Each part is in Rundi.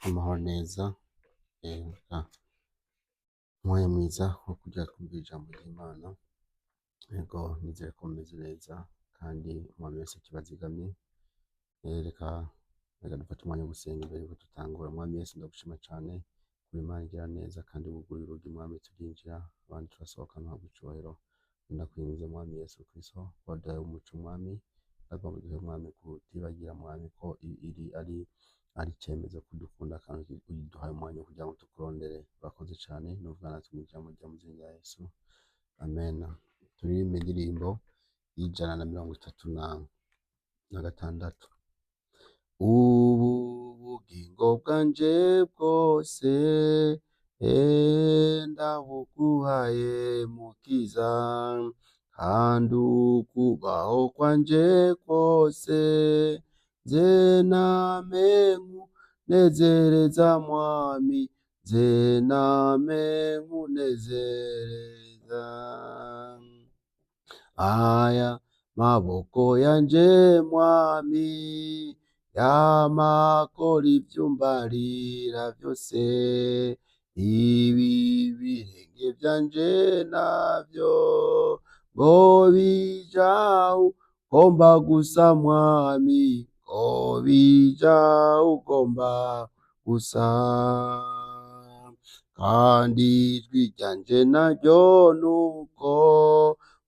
Amahoro neza, umwanya mwiza wo kugira twumvire ijambo ry'Imana. Ego, nizere ko mumeze neza kandi Umwami wese akibazigamye. Reka dufate umwanya wo gusenga imbere yuko dutangura. Mwami Yesu, ndagushima cane kuri Imana igira neza kandi wuguruye urugi, Mwami, turinjira, abandi turasohoka, ntuhabwe icubahiro. Ndakwinginze, Mwami Yesu Kristo, waduhaye umuco, Mwami, ndagomba duhe, Mwami, kutibagira, Mwami, ko iri ari icemezo kudukunda kandi uduhaye umwanya kugira ngo tukurondere. Urakoze cane, nuvuga natwe mw'ijambo rya mu izina rya Yesu, amen. Turirimbe indirimbo y'136. Ubu bugingo bwanje bwose ndabuguhaye, Mukiza, kandi ukubaho kwanje kose nze name nkunezereza, Mwami, nze name nkunezereza. Aya maboko yanje, Mwami, yamakora ivyo umbarira vyose, ibi birenge vyanje navyo ngo bija ugomba gusa, Mwami, ngo bija ugomba gusa. Kandi ijwi ryanje naryo nuko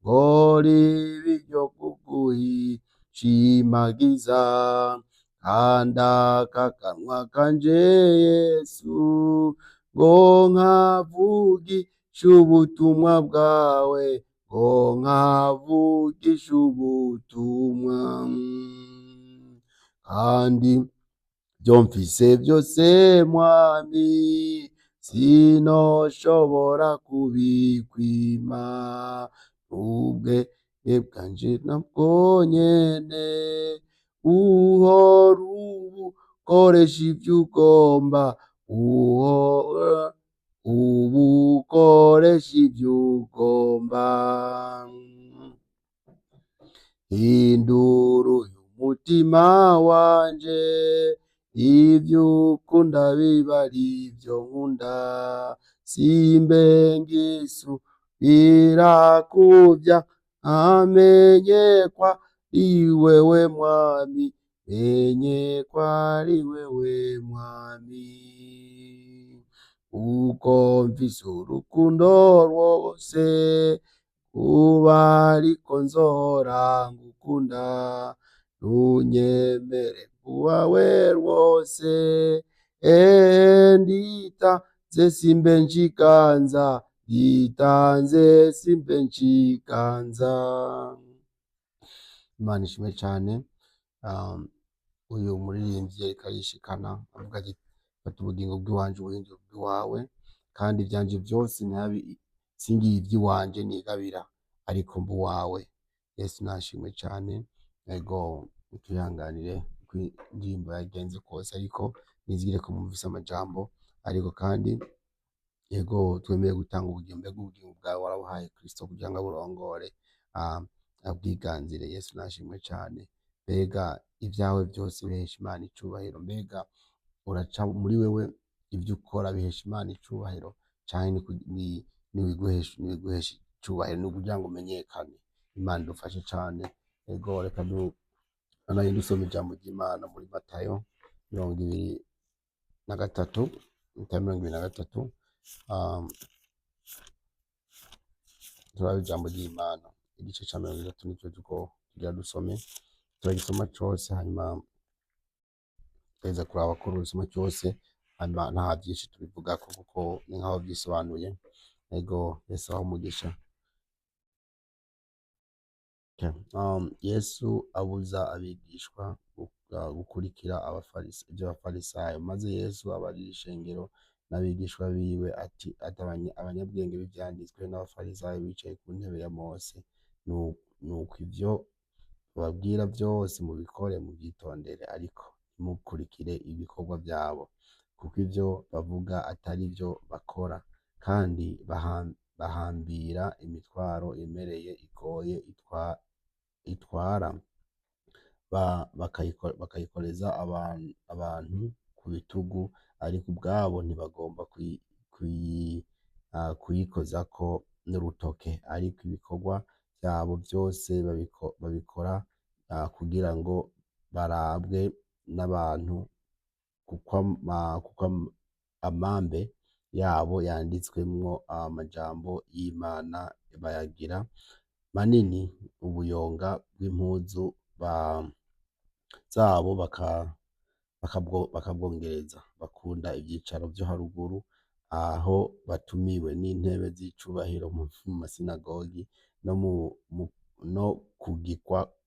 ngo ribe iryo kuguhishimagiza, kandi aka kanwa kanje, Yesu, ngo nkavugishe ubutumwa bwawe, ngo nkavugishe ubutumwa. Kandi ivyo mfise vyose, Mwami, sinoshobora kubikwima, n'ubwenge bwanje nabwo nyene uhora ubukoresha ivyo ugomba, uhora ubukoresha ivyo ugomba. Hindura uyu mutima wanje, ivyo ukunda bibe arivyo nkunda, simbe ngisubira kuvya, amenye ko ari wewe Mwami, menye ko ari wewe Mwami. Kuko mfise urukundo rwose, kuba ariko nzohora ngukunda, ntunyemere kubawe rwose, nditanze simbe nshikanza, nditanze simbe nshikanza. Imana ishimwe cane. Uyu muririmbyi yariko arishikana avuga ati: "Fata ubugingo bw'iwanje ubuhindure ubw'iwawe, kandi ivyanje vyose singire ivy'iwanje nigabira, ariko mbe uwawe." Yesu nashimwe cane. Ego, twihanganire uko indirimbo yagenze kose, ariko nizigire ko mwumvise amajambo. Ariko kandi, ego, twemeye gutanga ubugingo. Mbega ubugingo bwawe warabuhaye Kristo kugira ngo aburongore, abwiganzire? Yesu nashimwe cane. Mbega ivyawe vyose bihesha Imana icubahiro? Mbega uraca muri wewe, ivyo ukora bihesha Imana icubahiro, canke niwiguhesha icubahiro, ni kugira ngo umenyekane? Imana idufashe cane. Ego, reka nanaye dusoma ijambo ry'Imana muri Matayo 23, Matayo 23. Turabe ijambo ry'Imana, igice ca 30 nico tuko tugira dusome. Turagisoma cose, hanyuma tuza kuraba ko urusoma cyose, hanyuma nta byinshi tubivugako kuko ni nkaho byisobanuye. Ego, Yesu abahe umugisha. Okay. Yesu abuza abigishwa gukurikira ivy'Abafarisayo. Maze Yesu abarira ishengero n'abigishwa biwe ati abanyabwenge b'ivyanditswe n'Abafarisayo bicaye ku ntebe ya Mose. Nuko ivyo bababwira vyose mubikore, muvyitondere, ariko ntimukurikire ibikorwa vyabo, kuko ivyo bavuga atari vyo bakora. Kandi bahambira imitwaro iremereye igoye itwara, bakayikoreza abantu. bitugu, ariko ubwabo ntibagomba kuyikozako n'urutoke, ariko ibikorwa vyabo vyose babikora kugira ngo barabwe n'abantu, kuko amambe yabo yanditswemwo amajambo y'Imana bayagira manini, ubuyonga bw'impuzu zabo bakabwongereza. Bakunda ivyicaro vyo haruguru aho batumiwe, n'intebe z'icubahiro mu masinagogi, no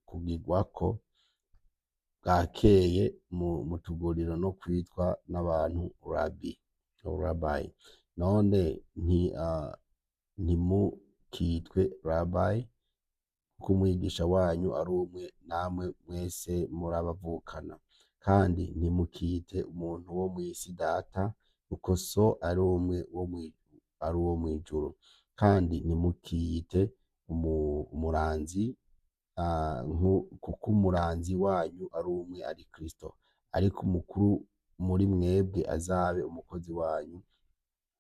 kugirwako bwakeye mu tuguriro, no kwitwa n'abantu rabi, rabayi. None ntimukitwe rabayi, kuko umwigisha wanyu ari umwe, namwe mwese murabavukana. Kandi ntimukite umuntu wo mw'isi data, kuko so ari umwe ari uwo mw'ijuru. Kandi ntimukiyite umuranzi, kuko umuranzi wanyu ari umwe, ari Kristo. Ariko umukuru muri mwebwe azabe umukozi wanyu.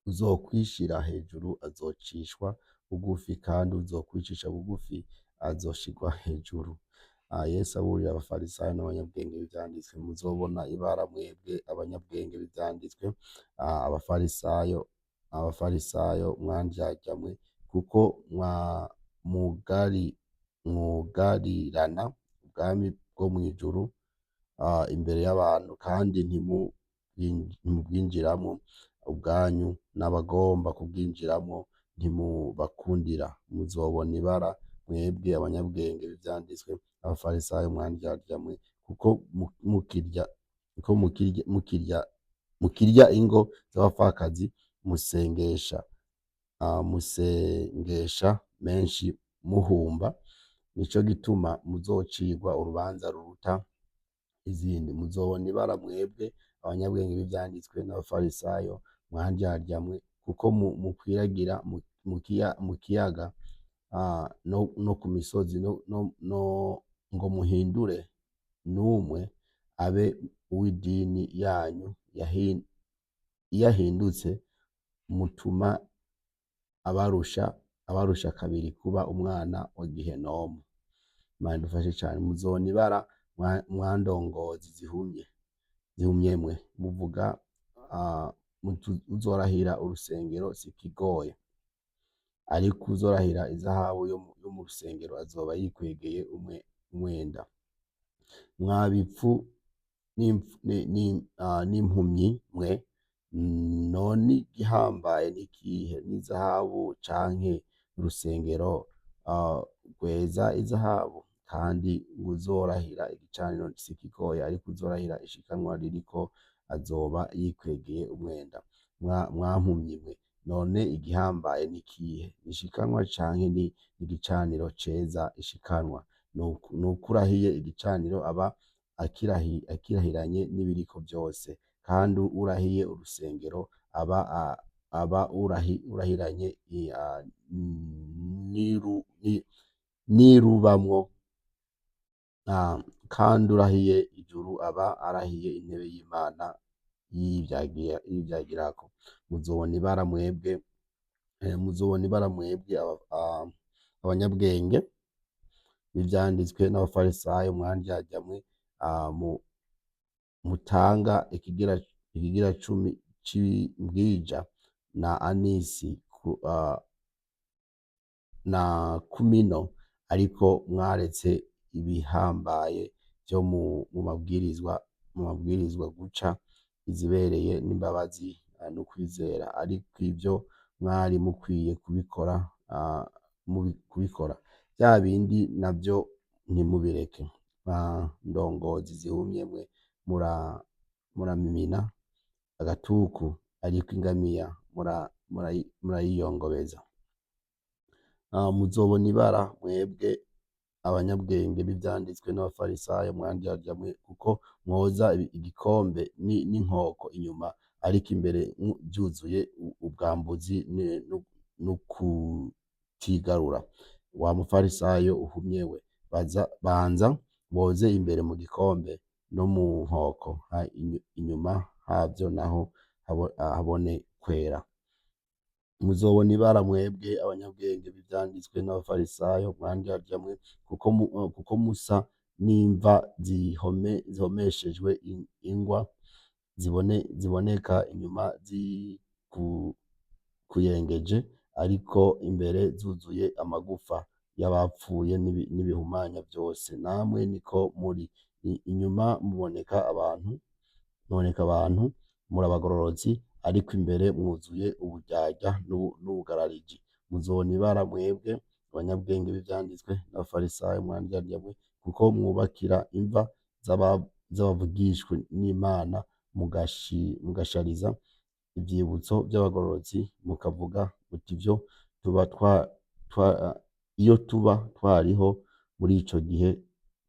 Uzokwishira hejuru azocishwa bugufi, kandi uzokwicisha bugufi azoshirwa hejuru. Yesu aburira abafarisayo n'abanyabwenge b'ivyanditswe. Muzobona ibara mwebwe abanyabwenge b'ivyanditswe, abafarisayo mwandyarya mwe, kuko mwugarirana ubwami bwo mw'ijuru imbere y'abantu, kandi ntimubwinjiramwo ubwanyu, n'abagomba kubwinjiramwo ntimubakundira. Muzobona ibara mwebwe abanyabwenge b'ivyanditswe, abafarisayo mwandyarya mwe, kuko mukirya ingo z'abapfakazi, musengesha menshi muhumba, nico gituma muzocirwa urubanza ruruta izindi. Muzobona ibara mwebwe abanyabwenge b'ivyanditswe n'abafarisayo mwandyarya mwe, kuko mukwiragira mu kiyaga no ku misozi no ngo muhindure n'umwe abe uw'idini yanyu. Iyo ahindutse mutuma abarusha kabiri kuba umwana wa Gihenomu. Imana idufashe cane. Muzobona ibara mwandongozi zihumye mwe, muvuga uzorahira urusengero sikigoye, ariko uzorahira izahabu yo mu rusengero azoba yikwegeye umwenda. Mwabipfu n'impumyi mwe, none igihambaye n'ikihe? N'izahabu canke urusengero rweza izahabu? Kandi uzorahira igicaniro sikigoye, ariko uzorahira ishikanwa ririko azoba yikwegeye umwenda. Mwampumyi mwe, none igihambaye n'ikihe? Ishikanwa canke ni igicaniro ceza ishikanwa? Nuko urahiye igicaniro aba akirahiranye n'ibiriko vyose, kandi urahiye urusengero aba urahiranye n'irubamwo, kandi urahiye ijuru aba arahiye intebe y'Imana yivyagirako. Muzobona ibara mwebwe abanyabwenge b'ivyanditswe n'abafarisayo mwandyarya mwe, mutanga ikigira cumi c'imbwija na anisi na kumino, ariko mwaretse ibihambaye vyo mu mabwirizwa, guca izibereye n'imbabazi n'ukwizera. Ariko ivyo mwari mukwiye kubikora, vya bindi navyo ntimubireke. Ndongozi zihumye mwe, muramimina agatuku, ariko ingamiya murayiyongobeza. Muzobona ibara mwebwe abanyabwenge b'ivyanditswe n'abafarisayo mwandyarya mwe, kuko mwoza igikombe n'inkoko inyuma, ariko imbere vyuzuye ubwambuzi n'ukutigarura. Wa mufarisayo uhumye we, banza woze imbere mu gikombe no mu nkoko, inyuma havyo naho habone kwera. Muzobona ibara mwebwe abanyabwenge b'ivyanditswe n'abafarisayo, mwa ndyarya mwe, kuko musa n'imva zihomeshejwe ingwa ziboneka inyuma zikuyengeje, ariko imbere zuzuye amagufa y'abapfuye n'ibihumanya vyose. Namwe niko muri, inyuma muboneka abantu muri abagororotsi, ariko imbere mwuzuye uburyarya n'ubugarariji. Muzobona ibara mwebwe abanyabwenge b'ivyanditswe n'abafarisayo, mwa ndyarya mwe, kuko mwubakira imva z'abavugishwe n'Imana, mugashariza ivyibutso vy'abagororotsi, mukavuga muti ivyo tuba twa, twa, iyo tuba twariho muri ico gihe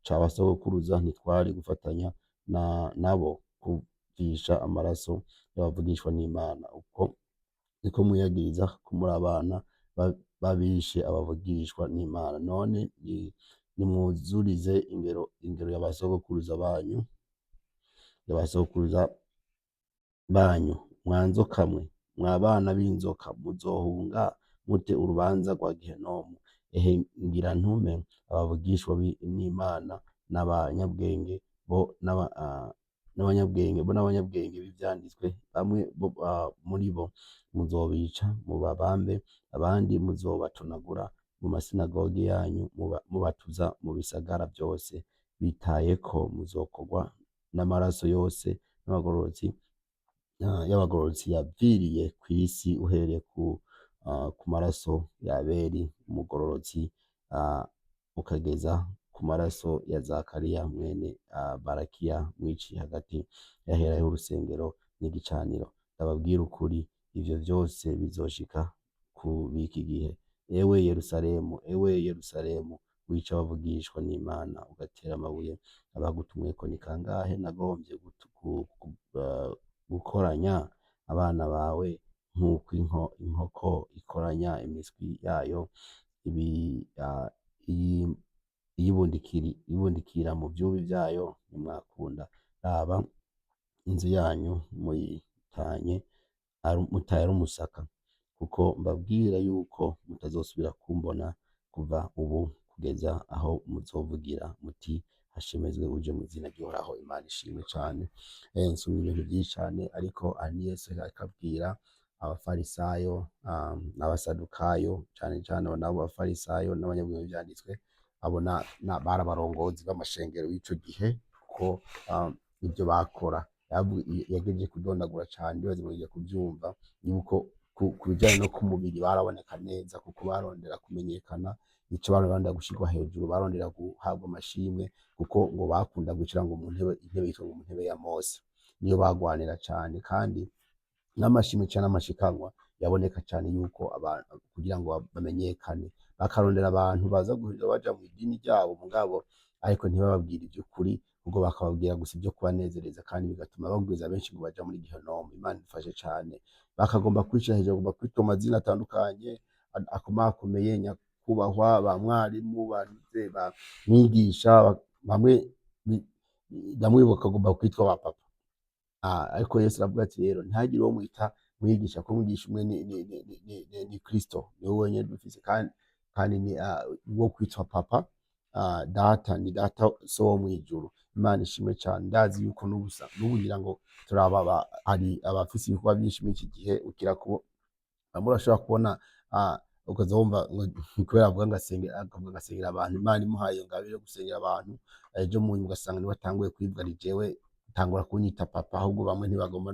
ca basogokuruza, ntitwari gufatanya nabo kuvisha amaraso y'abavugishwa n'Imana. Uko niko mwiyagiriza ko muri abana babishe abavugishwa n'Imana. None nimwuzurize ingero ya basogokuruza banyu. Mwa nzoka mwe, mwa bana b'inzoka, muzohunga mute urubanza rwa Gehinomu? Ehe, ngira ntume abavugishwa n'Imana n'abanyabwenge bo n'abanyabwenge b'ivyanditswe. Bamwe muri bo muzobica mubabambe, abandi muzobatonagura mu masinagogi yanyu, mubatuza mu bisagara vyose. Bitayeko muzokorwa n'amaraso yose y'abagororotsi yaviriye kw'isi, uhereye ku maraso ya Abeli umugororotsi, ukageza ku maraso ya Zakariya mwene Barakiya, mwiciye hagati y'ahera y'urusengero n'igicaniro. Ndababwira ukuri, ivyo vyose bizoshika ku b'iki gihe. Ewe Yerusalemu, ewe Yerusalemu, wica abavugishwa n'Imana, ugatera amabuye abagutumweko, ni kangahe nagombye gukoranya abana bawe nk'uko inkoko ikoranya imiswi yayo iyibundikira mu vyubi vyayo, ntimwakunda. Raba, inzu yanyu muyitanye mutaye ari umusaka. Kuko mbabwira yuko mutazosubira kumbona kuva ubu kugeza aho muzovugira muti: 'Hashemezwe uje mu izina ry'Uhoraho.' Imana ishimwe cane. Nsomye ibintu vyinshi cane, ariko aha ni Yesu ariko abwira abafarisayo n'abasadukayo, cane cane abo nabo abafarisayo n'abanyabwenge b'ivyanditswe. Abo bari abarongozi b'amashengero y'ico gihe, kuko ivyo bakora yagejeje kudondagura cane, ndibaza mugiye kuvyumva yuko ku bijanye no ku mubiri baraboneka neza, kuko barondera kumenyekana, ico barondera gushirwa hejuru, barondera guhabwa amashimwe, kuko ngo bakunda kwicara ngo mu ntebe, intebe yitwa ngo mu ntebe ya Mose, niyo bagwanira cane. Kandi n'amashimwe canke n'amashikanwa yaboneka cane yuko abantu kugira ngo bamenyekane, bakarondera abantu baza guhindura baja mu idini ryabo mugabo, ariko ntibababwire ivy'ukuri, ubwo bakababwira gusa ibyo kubanezereza, kandi bigatuma bagwiza benshi ngo baja muri gehinomu. Imana idufashe cane. Bakagomba kwishira hejuru, bagomba kwitwa amazina atandukanye akomakomeye, nyakubahwa, ba mwarimu, ba ba mwigisha, bamwe bakagomba kwitwa ba papa. Ariko Yesu aravuga ati: "Rero ntihagire uwo mwita mwigisha, ko mwigisha umwe ni Kristo, niwe wenyine dufise." Kandi ni uwo kwitwa papa, data ni data so wo mw'ijuru. Imana ishimwe cane. Ndazi yuko n'ubu ngira ngo turaba hari abafise ibikorwa byinshi muri iki gihe, ukira kubo bamwe urashobora kubona, ukaza wumva ngo kubera avuga ngo asengera, akavuga ngo asengera abantu, Imana imuhaye iyo ngabire yo gusengera abantu, ejo mu nyuma ugasanga niwe atanguye kwivuga ati: "Jewe tangura kunyita papa." Ahubwo bamwe ntibagomba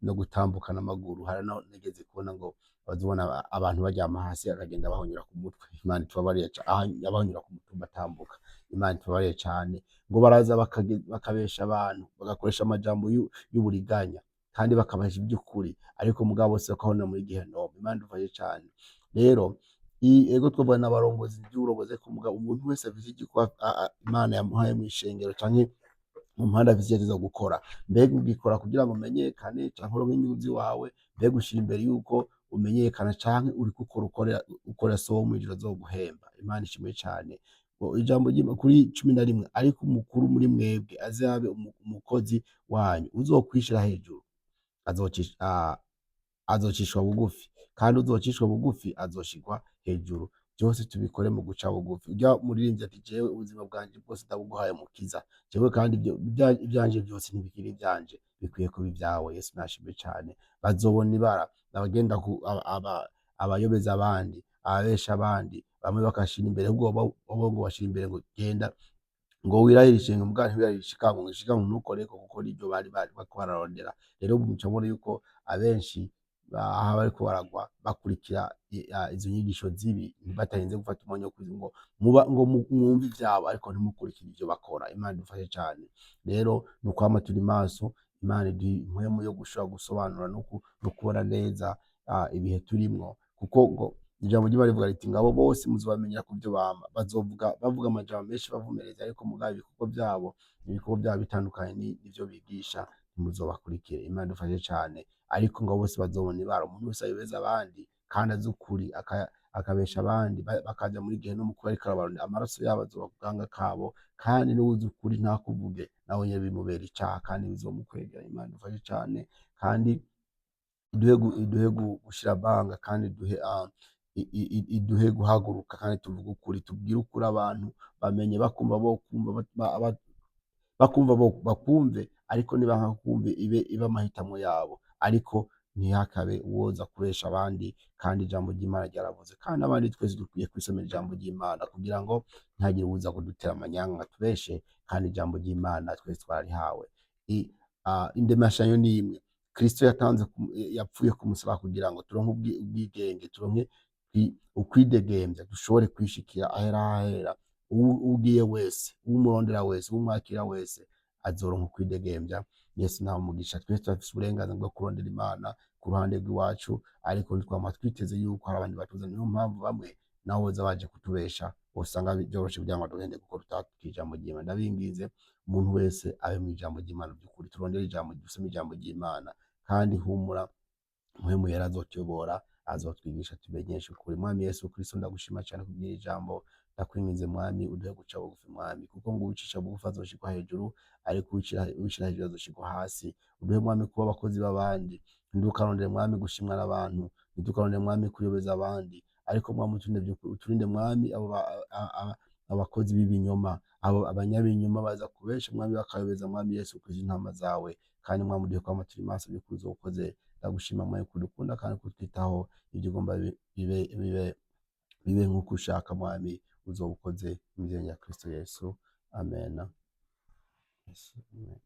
no gutambuka n'amaguru. Hari naho nigeze kubona ngo bazibona abantu baryama hasi, akagenda bahonyura ku mutwe. Imana itubabarire, abahonyura ku mutumba atambuka. Imana itubabarire cane. Ngo baraza bakabesha abantu, bagakoresha amajambo y'uburiganya, kandi bakabasha iby'ukuri, ariko mugabo bose bakabona muri gehinomu. Imana idufashe cane. Rero ego twovuga n'abarongozi by'uburongozi, ariko mugabo umuntu wese afise igikorwa Imana yamuhaye mw'ishengero canke mu mpande, afise icyo ategerezwa gukora. Mbega ugikora kugira ngo umenyekane canke uronke inyungu ziwawe? Mbega ushira imbere yuko umenyekana, canke uriko ukora ukorera so wo mw'ijuru azoguhemba? Imana ishimwe cane. Ngo ijambo kuri 11: "Ariko umukuru muri mwebwe azabe umukozi wanyu." Uzokwishira hejuru. azocisha azocishwa bugufi, kandi uzocishwa bugufi azoshirwa hejuru. Byose tubikore mu guca bugufi. Urya muririmbyi ati: "Jewe ubuzima bwanje bwose ndabuguhaye Mukiza, jewe kandi ibyanje byose ntibikiri ibyanje, bikwiye kuba ibyawe." Yesu nashimwe cyane. Bazobona ibara abagenda abayobeza abandi, ababesha abandi. Bamwe bakashira imbere, ahubwo bo ngo bashira imbere ngo genda ngo wirahire ishenga, mugabo ntiwirahire ishikango, ngo ishikango ntukoreko, kuko niryo bari bariko bararondera. Rero muca mubona yuko abenshi aho bariko baragwa bakurikira izo nyigisho zibi, batarinze gufata umwanya wo kuzi ngo muba ngo mwumve ivyabo, ariko ntimukurikire ivyo bakora. Imana idufashe cane. Rero ni ukwama turi maso. Imana iduhe impwemu yo gushobora gusobanura no kubona neza ibihe turimwo, kuko ngo ijambo ry'Imana rivuga riti: "Ngabo bose muzobamenyera ku byo bama." Bazovuga bavuga amajambo menshi bavumereza, ariko mugabo ibikorwa byabo bitandukanye n'ivyo bigisha, ntimuzobakurikire. Imana idufashe cane. Ariko ngo bose bazobona ibara umuntu wese ayobeza abandi kandi azi ukuri, akabesha abandi, bakaja muri gehinomu kuba ariko arabarondera. Amaraso yabo azoba ku gahanga kabo, kandi n'uwuzi ukuri ntakuvuge, nawe nyene bimubera icaha kandi bizomukwegera. Imana idufashe cane, kandi iduhe gushira amanga, kandi iduhe iduhe guhaguruka kandi tuvuge ukuri, tubwire ukuri abantu bamenye. Bakumva bokumva, bakumva bakumve, ariko nibanka kumva ibe amahitamo yabo. Ariko ntihakabe uwoza kubesha abandi, kandi ijambo ry'Imana ryaravuze, kandi abandi twese dukwiye kwisomera ijambo ry'Imana kugira ngo ntihagire uwuza kudutera amanyanga ngo atubeshe, kandi ijambo ry'Imana twese twararihawe. Indemashanyo ni imwe Kristo yatanze, yapfuye ku musaraba kugira ngo turonke ubwigenge, turonke ukwidegembya, dushobore kwishikira ahera ahera. Ugiye wese, umurondera wese, umwakira wese azoronka ukwidegembya. Yesu nawe umugisha. Twese turafise uburenganzira bwo kurondera Imana ku ruhande rw'iwacu, ariko ntitwama twiteze yuko hari abandi batuza. Niyo mpamvu bamwe nabo boza baje kutubesha, usanga byoroshe kugira ngo duhende, kuko tutatwiye ijambo ry'Imana. Ndabinginze, umuntu wese abe mu ijambo ry'Imana by'ukuri. Turondere ijambo, dusome ijambo ry'Imana, kandi humura, Mpwemu Yera azotuyobora, azotwigisha, tumenyeshe ukuri. Mwami Yesu Kristo, ndagushima cyane kubw'iri jambo. Ndakwinginze Mwami, uduhe guca bugufi Mwami, kuko ngo uwicisha bugufi azoshirwa hejuru, ariko uwishira hejuru azoshirwa hasi. Uduhe Mwami kuba abakozi b'abandi. Ntidukarondere Mwami gushimwa n'abantu, ntidukarondere Mwami kuyobeza abandi, ariko Mwami uturinde by'ukuri, uturinde Mwami abo abakozi b'ibinyoma, abo abanyabinyoma baza kubesha Mwami, bakayobeza Mwami Yesu Kristo intama zawe. Kandi Mwami uduhe kwama turi maso by'ukuri. Uzokoze. Ndagushima Mwami kudukunda kandi kutwitaho. Ibyo ugomba bibe nk'uko ushaka Mwami. Uzobukoze mu izina rya Kristo Yesu, amen. Yesu, amen.